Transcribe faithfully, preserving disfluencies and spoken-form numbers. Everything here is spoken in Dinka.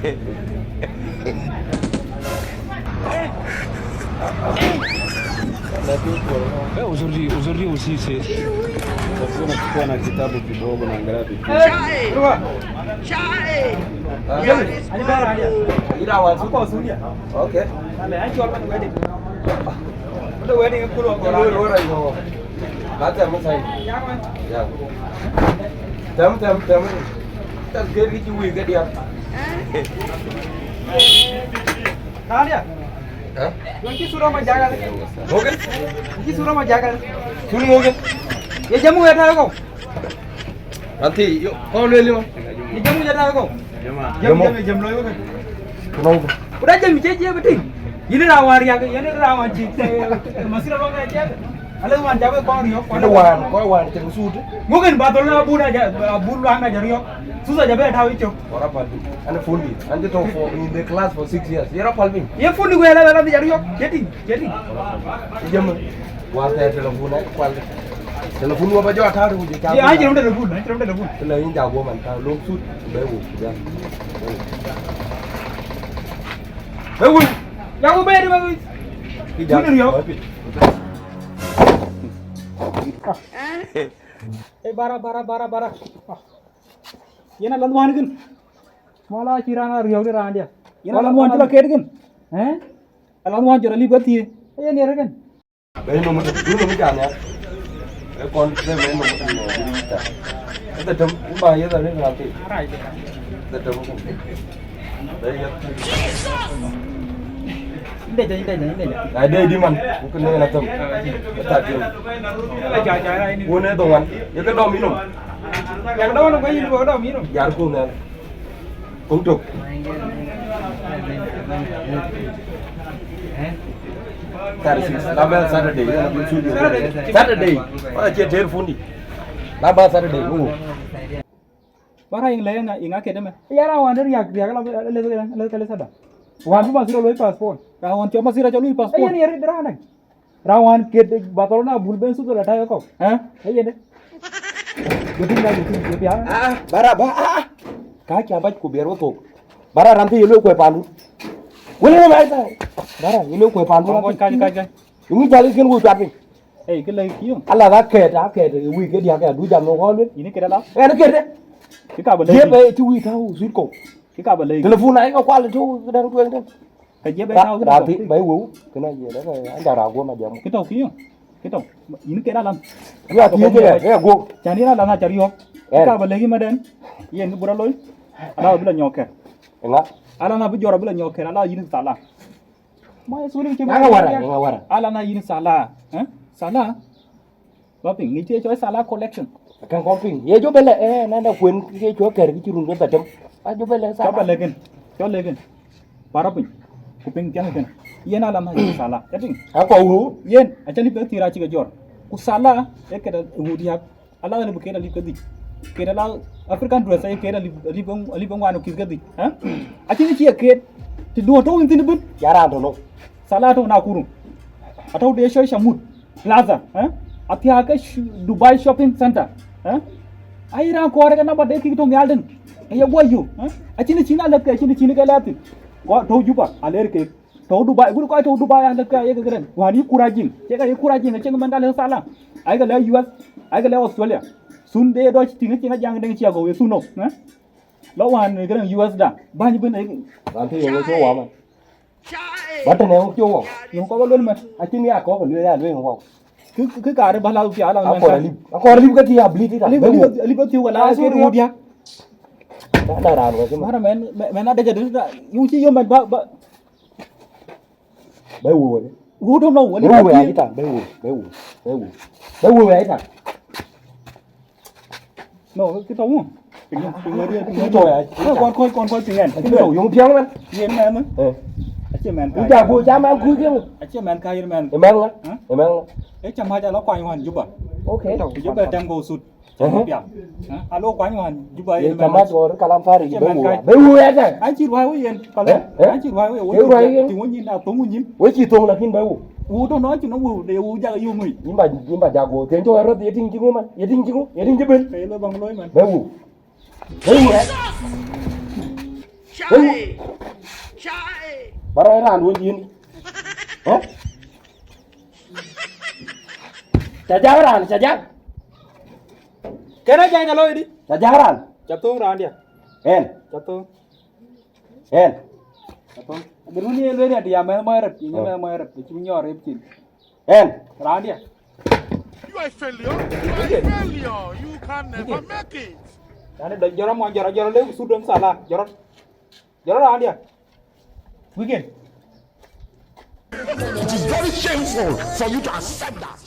Eh, uzuri, uzuri usisi. Kuna, kuna kitabu kidogo naangalia vitu. Chai. Chai. Ah. Ila wa suko Suria. Okay. Ame anchi wala wedding. Ndio wedding kulo kwa. Ndio, ndio, ndio. Hata msai. Ya. Tam, tam, tam. Tam gari ki wi gari ya. Nadia. Ha? Yon ki sura ma jaga. Mogen? Ki sura ma jaga. Sun mogen? Ye jamu ya ta ko. Anti, yo, kau le lima. Ye jamu ya ta ko. Jam, jam, jam lo yo. Kuda jam che je beting. Yini rawan riak, yini rawan chi. Masira lo ga je. Ala wan jabe kɔn riɔk. Kɔn wan, kɔn wan cï suut. Ŋukin ba dhol na bun aja, bun luaŋ aja riɔk. Susa jabe tawi chok. Kɔra pal bi. Ana fundi. Ana to for in the class for six years. Yera pal bi. Ye fundi go la la ja riɔk. Cheti, cheti. Jam. Wa te telephone ai kwal. Telephone wa ba jo ta ru je ta. Ye ai jero telephone, ai jero telephone. Tena yin ja go man ta lo suut. Be wo. Ja. Be wo. Ya go be de be wo. Ki ja. Junior yo. Eh, bara, bara, bara, bara. Ah. Yena la wan gin. Mala ci rana riok de randia. Yena la wan jula ket gin. Eh? La wan jula li bati. Yen yere gin. Be no mo, du no mo jana. E kon de me no mo ta. E da tam, ba ye da ne na te. Da tam. Inde jai, inde jai, inde jai. Ai dai di man, ku ne na tam. Ta di. Ai ja ja rai ni. Ku ne do wan. Ye ka do mi no. Ya do no ka yi do do mi no. Yar ku ne. Kung tok. Thirty-six. Laba Saturday. Saturday. Saturday. Wala che ter fundi. Laba Saturday. Oh. Bara ing le nga, ing ake deme. Ya ra wan riak, riak la, le, le, le, le sada. Wan bi masira loi passport. Ra wan cho masira cho loi passport. Ayen yeri drana. Ra wan ket Barcelona bul ben sudo la tayo ko. Ha? Ayen de. Gotin na gotin, gotin ya. Ah, bara, ba, ah, ah. Ka kya baj ku bier wo thok. Bara ran te yelo ko pandu. Wala ma ta. Bara yelo ko pandu. Kai, kai, kai. Yungi jali ken wo chat piny. Ei, kë lɛ̈k yïn. Ala ka kɛɛt, a kɛɛt, ë wïc ke diäk, adu jam në ɣɔn luel. Yïn këde la? Ɛn këde. Kë ka bï lɛ̈k yïn. Jiëp ë cï wïc tääu thït kɔ̈u. Kë ka bï lɛ̈k yïn. Telephone ayï ka kual tëu këdäŋ tueŋ tën. Ka jiëp ë tääu thït kɔ̈u. Raan thïn, bɛ̈i wëu, kënë ayiël, ë, an, jɔ raan guöm ajam. Kë tɔ̈u kï yïn. Kë tɔ̈u. Yïn këde alam. Yïn athiëc ë, ë guöm. Can yïn alam aca riɔ̈ɔ̈k. Kë ka bï lɛ̈k yïn madɛn. Yen kë bï rɔt looi. Ala bï la nyɔk kɛ̈r. Ëŋa? Ala na bï jɔt abï la nyɔk kɛ̈r, ala yïn thala. Ma ye suri ke. Ŋa wara, ŋa wara. Ala na yïn sala, eh? Sala. Ba piny, ngi tie choi sala collection. Kan kɔn piny. Ye jo bele, eh, na da kuen ke choi kɛ̈r ki chirun ke tatem. A jo bele sala. Choi bele ken. Choi le ken. Para piny. Ku piny tiang ken. Yen ala na yïn sala. Ka piny. A ko wu. Yen, acha ni pe tira chi ke jor. Ku sala, e ke da wu diak. Ala alip keda alip kedhie. Keda la African dress ay keda alip, alip, alip ngwan kïth kedhie. Ha? Aci ni cie ked. Ti duon to win thin bin. Yara to no. Sala to Nakuru. Ato de shoy Shamud Plaza, ha? Atia ke sh-, Dubai Shopping Center, ha? Ai ran kore ke namba de ki to ngal den. Ke ye gwa yu, ha? Aci ni china lep ke, aci ni china ke lep. Go to Juba, aler ke. Tɔ̈u Dubai, guri kɔc tɔ̈u Dubai an, lɛ̈k ke ayek gërɛn. Wään yï kurac jiŋ, cï ke yï kurac jiŋ, acïn mɛn ka lëu thala. Ayek lɛ̈k U S, ayek lɛ̈k Australia. Thun de dɔc tïŋ, acïn ajaŋ deŋ cia gɔu ye thun nɔ̈k, eh? Lɔ wään gërɛn U S da, bäny bïn, eh. Raan tïŋ yɔŋ cï wau man. Ba tënë yɔŋ cï wau. Yɔŋ kɔk luel mɛn. Acïn ya kɔk luel ya luel wau. Kë, kë, kë kaar ba la pial, la mɛn akɔr ka. Alip. Akɔr alip ke thiëëc ablit ita. Alip, alip, alip thiëëc wala. Ah, ke sorry. Wut ya. Ba na raan wä cï ma. Mara mɛn, mɛn, mɛn adek adek da. Yɔŋ cï yom mɛn ba, ba. Bɛ̈i wëu wëde. Wëu tɔ̈u nɔu, wëu wëu ya ita, bɛ̈i wëu, bɛ̈i wëu, bɛ̈i wëu. Bɛ̈i wëu ya ita. No, kë tɔ̈u. Kë tɔ̈u ya. No, kɔn kɔc, kɔn kɔc piŋ ɛn. Kë tɔ̈u, yöŋ piɛŋ man. Yen mɛn. Eh. Acie mɛn ka. Ija ku ja man ku ke. Acie mɛn ka yen mɛn. E mɛn ŋa? Huh? E mɛn ŋa? E cam haja la kuany wan Juba. Okay. Ku Juba tɛm go sut. Ehe. Pia. Eh, alo kuany wan Juba ye yen tamat mɛn. Or kalam fari. Acie be mɛn wo. Ka. Be wo ya ta. An ci ruai wo yen. Pale. Eh, eh. An ci ruai wo. Ye ruai yen. Ti wo nyin, a thong wo nyin. We ci thong lakin be wo. Wo to no ci no wo de wo ja yo ngui. Yimba, yimba jago. Ten to ro ye ting jingo man. Ye ting jingo. Ye ting jibel. Ke lo bang loy man. Be wo. Be wo. Chai. Chai. Bara raan wën yïn. Hä? Ca jak raan, ca jak. Kena jai na loidi. Ca jak raan. Ca thong raan dia. En. Ca thong. En. Ca thong. Geruni en leni adi ya mɛ mɔ rep, ni mɛ mɔ rep, ci mi nyɔr rep cin. En. Raan dia. You are a failure. You are a failure. You can never make it. Yani da jara mo jara jara le sudam sala jara. Jara raan dia. Weekend. It is very shameful for you to accept that.